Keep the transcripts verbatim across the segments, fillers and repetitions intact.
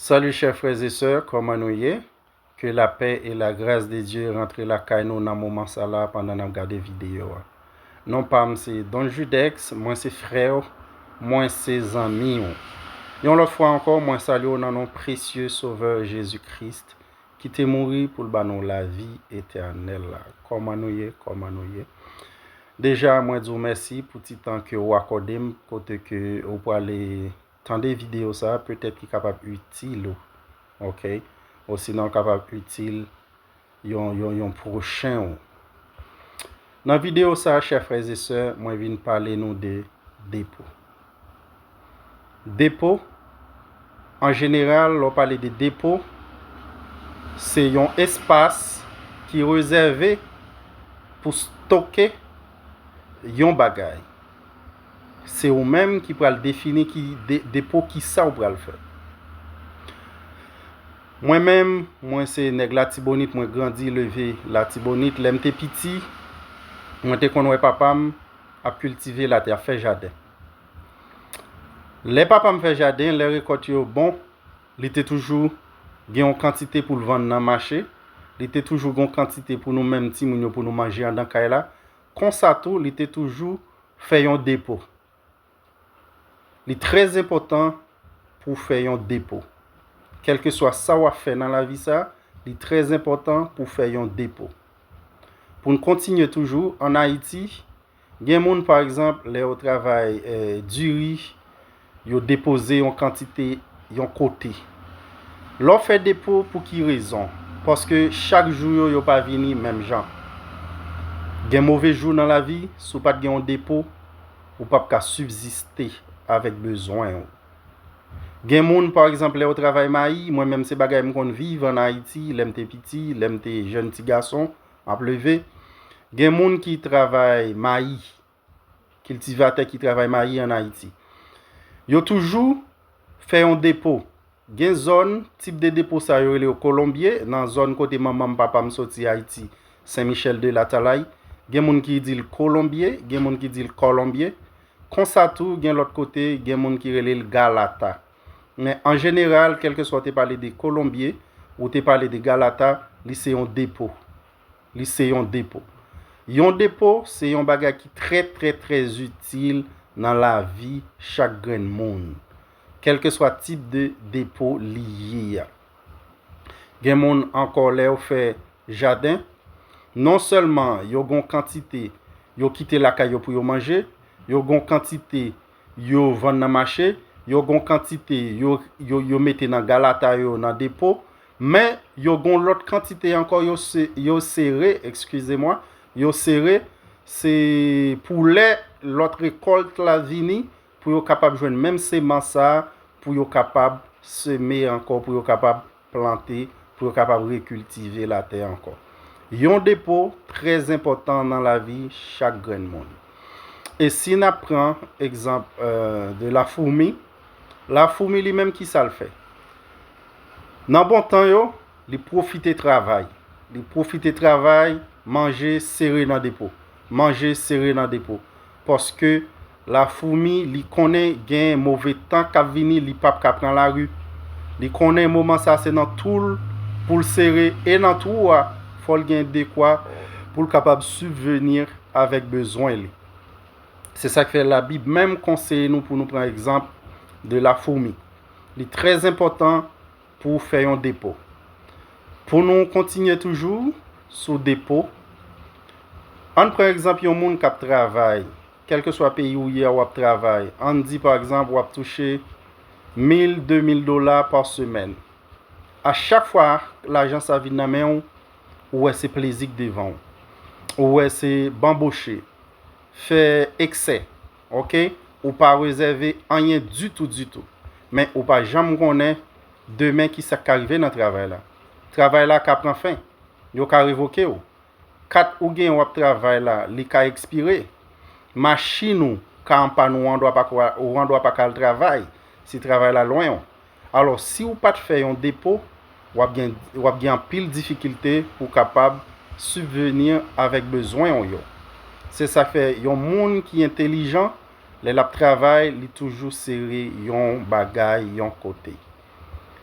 Salut chers frères et sœurs, kòman nou ye? Que la paix et la grâce de Dieu rantre lakay nou nan moman sa la pandan n ap gade videyo a. Non pa m se Don Judex, mwen se frè w, mwen se zanmi w. Yon lòt fwa ankò, mwen salye w nan non presye Sovè Jezi Kris ki te mouri pou l ba nou lavi etènèl la. Kòman nou ye? Kòman nou ye? Deja, mwen di w mèsi pou ti tan ke w akòde m, kote ke w prale tande videyo sa, petèt ki kapab itil ou, ok? Osinon kapab itil yon, yon, yon pwochen ou. Nan videyo sa, chè frè e sè, mwen vin pale nou de depo. Depo, an jeneral, lè w pale de depo, se yon espas ki rezève pou stoke yon bagay. Se ou menm ki pral defini ki de, depo ki sa ou pral fè. Mwen menm, mwen se nèg Latibonit, mwen grandi, leve Latibonit. Lè m te piti, mwen te konn wè papa m ap kiltive latè, ap fè jaden. Lè papa m fè jaden, lè rekòt yo bon, li te toujou gen yon kantite pou l vann nan mache, li te toujou gen yon kantite pou nou menm timoun yo pou nou manje anndan kay la. Konsa tou, li te toujou fè yon depo. Li trè enpòtan pou w fè yon depo. Kèlkeswa sa w ap fè nan lavi sa, li trè enpòtan pou w fè yon depo. Pou n kontinye toujou, ann Ayiti, gen moun, pa egzanp, lè yo travay eh, diri, yo depoze yon kantite yon kote. Lè w fè depo, pou ki rezon? Paske chak jou yo, yo pa vini menm jan. Gen move jou nan lavi, si w pa t gen yon depo, ou p ap ka sibziste avèk bezwen w. Gen moun, pa egzanp, lè yo travay mayi, mwen menm se bagay m konn viv ann Ayiti, lè m te piti, lè m te jèn ti gason, m ap leve. Gen moun ki travay mayi, kiltivatè ki travay mayi ann Ayiti. Yo toujou fè yon depo. Gen zòn, tip de depo sa yo rele yo kolonbye, nan zòn kote manman m, papa m soti Ayiti, Sen Michèl de Latalay. Gen moun ki di l kolonbye, gen moun ki di l kòlonbye. Konsa tou, gen lòt kote, gen moun ki rele l galata. Men an jeneral, kèlkeswa w te pale de kolonbye, ou te pale de galata, li se yon depo. Li se yon depo. Yon depo, se yon bagay ki trè, trè, trè itil nan lavi chak grenn moun. Kèlkeswa tip de depo li ye a. Gen moun ankò lè yo fè jaden, non sèlman yo gon kantite yo kite lakay yo pou yo manje, yo gon kantite yo vann nan mache, yo gon kantite yo, yo, yo mete nan galata yo nan depo, men yo gon lòt kantite ankò yo, se, yo sere, eskize mwa, yo sere, se pou lè lòt rekòlt la vini, pou yo kapab jwenn menm semans sa, pou yo kapab seme ankò, pou yo kapab plante, pou yo kapab rekiltive latè ankò. Yon depo trè enpòtan nan lavi chak grenn moun. E si n ap pran egzanp eh, de lafoumi, lafoumi li menm ki sa l fè? Nan bon tan yo, li pwofite travay. Li pwofite travay, manje sere nan depo. Manje sere nan depo. Paske lafoumi, li konnen gen move tan k ap vini, li p ap ka pran lari. Li konnen moman sa se nan twou l pou l sere e nan twou a, fò l gen dekwa pou l kapab sibveni avèk bezwen li. Se sa k fè Labib menm konseye nou pou nou pran egzanp de lafoumi. Li trè enpòtan pou w fè yon depo. Pou nou kontinye toujou sou depo, ann pran egzanp yon moun k ap travay, kèlkeswa peyi w ye a w ap travay, ann di pa egzanp w ap touche mil, de mil dola pa semèn. A chak fwa lajan sa vin nan men w, ou wè se plezi k devan w. Ou wè se banboche, fè eksè, ok? Ou pa rezève anyen ditou, ditou. Men ou pa janm konnen demen ki sa k ka rive nan travay la. Travay la ka pran fen. Yo ka revoke w. Kat ou gen w ap travay la, li ka ekspire. Machin ou ka an pàn, ou an dwa pa ka, ou an dwa pa ka al travay, si travay la lwen w. Alò, si w pa t fè yon depo, w ap gen, w ap gen anpil difikilte pou w kapab sibveni avèk bezwen w yo. Se sa k fè yon moun ki entelijan, lè l ap travay, li toujou sere yon bagay yon kote.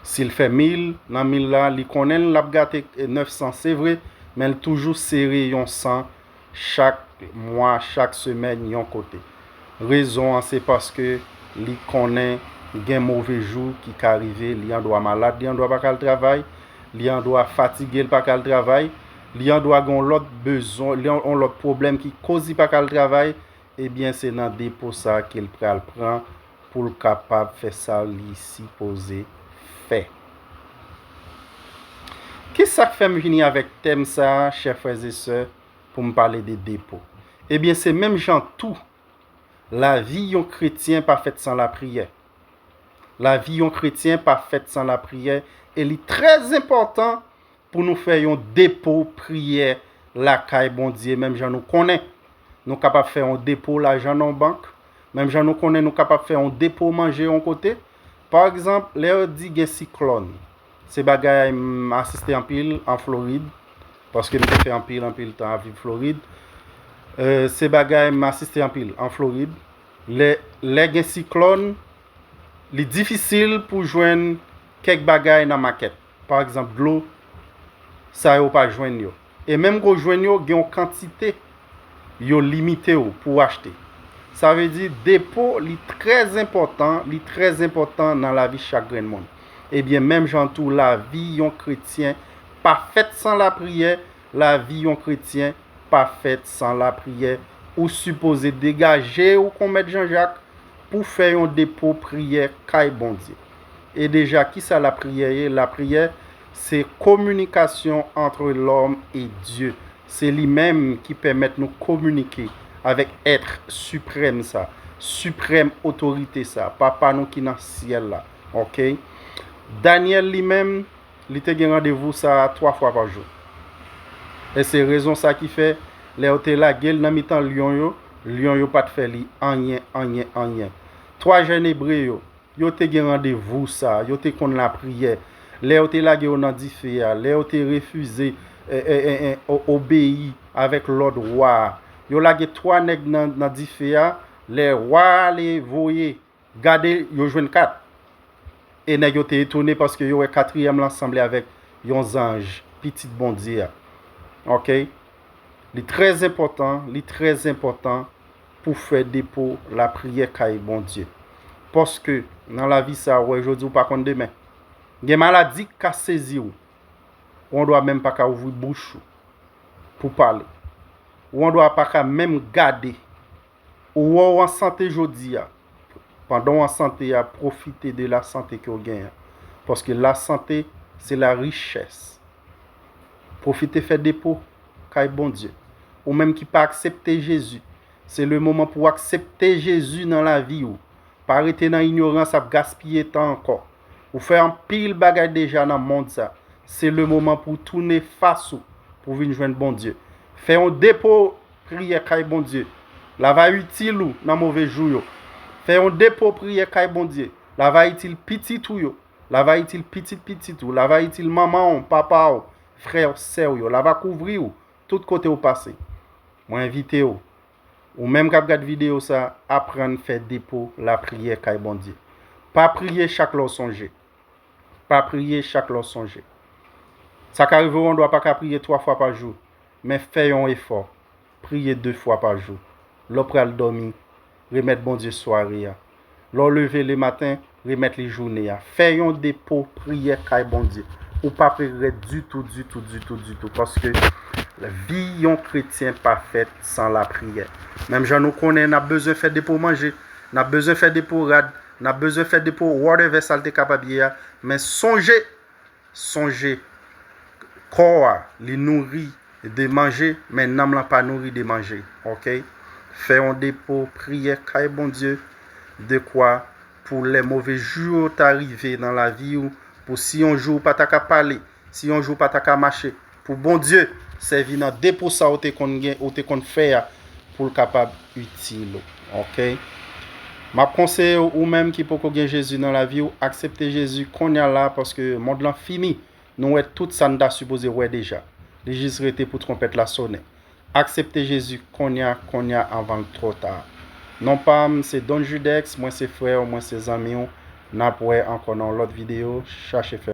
Si l fè mil, nan mil la, li konnen l ap gate nèf san, se vre, men l toujou sere yon san chak mwa, chak semèn, yon kote. Rezon an, se paske li konnen gen move jou ki ka rive, li andwa malad, li andwa pa ka al travay, li andwa fatige, l pa ka al travay, li andwa gen yon lòt bezwen, li yon lòt pwoblèm ki koz li pa ka al travay, ebyen, se nan depo sa ke l pral pran pou l kapab fè sa li sipoze fè. Kisa k fè m vini avèk tèm sa a, chè frè e sè, pou m pale de depo? Ebyen, se menm jan tou, lavi yon kretyen pa fèt san lapriyè. Lavi yon kretyen pa fèt san lapriyè, e li trè enpòtan pou nou fè yon depo priyè lakay Bondye, menm jan nou konnen nou kapab fè yon depo lajan nan yon bank, menm jan nou konnen nou kapab fè yon depo manje yon kote. Pa egzanp, lè yo di gen siklòn, se bagay m asiste anpil an Florid, paske m te fè anpil, anpil tan ap viv Florid. Euh, se bagay m asiste anpil an Florid. Lè, lè gen siklòn, li difisil pou jwenn kèk bagay nan makèt. Pa egzanp, dlo, sa yo pa jwenn yo. E menm ke w jwenn yo, gen yon kantite yo limite w pou w achte. Sa vle di, depo, li trè enpòtan, li trè enpòtan nan lavi chak grenn moun. Ebyen, menm jan tou, lavi yon kretyen pa fèt san lapriyè, lavi yon kretyen pa fèt san lapriyè. Ou sipoze degaje w kon mèt Janjak pou fè yon depo priyè kay Bondye. E deja, kisa lapriyè ye? Lapriyè, se kominikasyon entre l'homme et Dieu. Se li menm ki pèmèt nou kominike avèk èt siprèm sa, siprèm otorite sa, Papa nou ki nan syèl la. Oke? Danyèl li menm, li te gen randevou sa a twa fwa pa jou. E se rezon sa ki fè, lè yo te lage l nan mitan lyon yo, lyon yo pa t fè li anyen, anyen, anyen. Twa jèn ebre yo, yo te gen randevou sa a, yo te konn lapriyè. Lè yo te lage yo nan dife a, lè yo te refize, e, e, e, e, o-, obeyi avèk lòd wa a, yo lage twa nèg nan, nan dife a, lè wa a ale voye, gade, yo jwenn kat. E nèg yo te etone paske yo wè katriyèm lan sanble avèk yon zanj, pitit Bondye a. Oke? Li trè enpòtan, li trè enpòtan pou fè depo lapriyè kay Bondye. Paske nan lavi sa a, ou wè jodi, ou pa konn demen. Gen maladi k ka sezi w. Ou andwa menm pa ka ouvri bouch ou pou pale. Ou andwa pa ka menm gade. Ou wè w an sante jodi a. Pandan w an sante a, pwofite de lasante ke w genyen. Paske lasante, se larichès. Pwofite fè depo kay Bondye. Ou menm ki pa aksepte Jezi, se le moman pou w aksepte Jezi nan lavi w. Pa rete nan inyorans ap gaspiye tan ankò. Ou fè anpil bagay deja nan mond sa. Se le moman pou w tounen fas ou pou w vin jwenn Bondye. Fè yon depo priyè kay Bondye. L ava itil ou nan move jou yo. Fè yon depo priyè kay Bondye. L ava itil pitit ou yo. L ava itil pitit pitit ou. L ava itil manman w, papa w, frè w, sè w yo. L ava kouvri w tout kote w pase. Mwen envite w, ou menm k ap gad videyo sa, aprann fè depo lapriyè kay Bondye. Pa priye chak lè w sonje. Pa priye chak lè w sonje. Sa ka rive w andwa pa ka priye twa fwa pa jou, men fè yon efò. Priye de fwa pa jou. Lè w pral dòmi, remèt Bondye sware a. Lè w leve lematen, remèt li jounen an. Fè yon depo priyè kay Bondye. Ou p ap regrèt ditou, ditou, ditou, ditou. Paske vi yon kretyen pa fèt san lapriyè. Menm jan nou konnen n ap bezwen fè depo manje, n ap bezwen fè depo rad, n ap bezwen fè depo whatever sa l te kapab ye a. Men sonje, sonje, kò a, li nouri de manje, men nanm lan pa nouri de manje. Oke? Fè yon depo priyè kay Bondye, dekwa pou lè move jou yo ta rive nan lavi w, pou si yon jou w pa ta ka pale, si yon jou w pa ta ka mache, pou Bondye sèvi nan depo sa ou te konn gen, ou te konn fè a, pou l kapab itil ou. Oke? M ap konseye w, ou menm ki poko gen Jezi nan lavi w, aksepte Jezi kounye a la, paske mond lan fini. Nou wè tout sa n ta sipoze wè deja. Li jis rete pou twonpèt la sonnen. Aksepte Jezi kounye a, kounye a, anvan l twò ta. Non pa m, se Don Judex, mwen se frè w, mwen se zanmi w. N ap wè ankò nan yon lòt videyo. Chache fè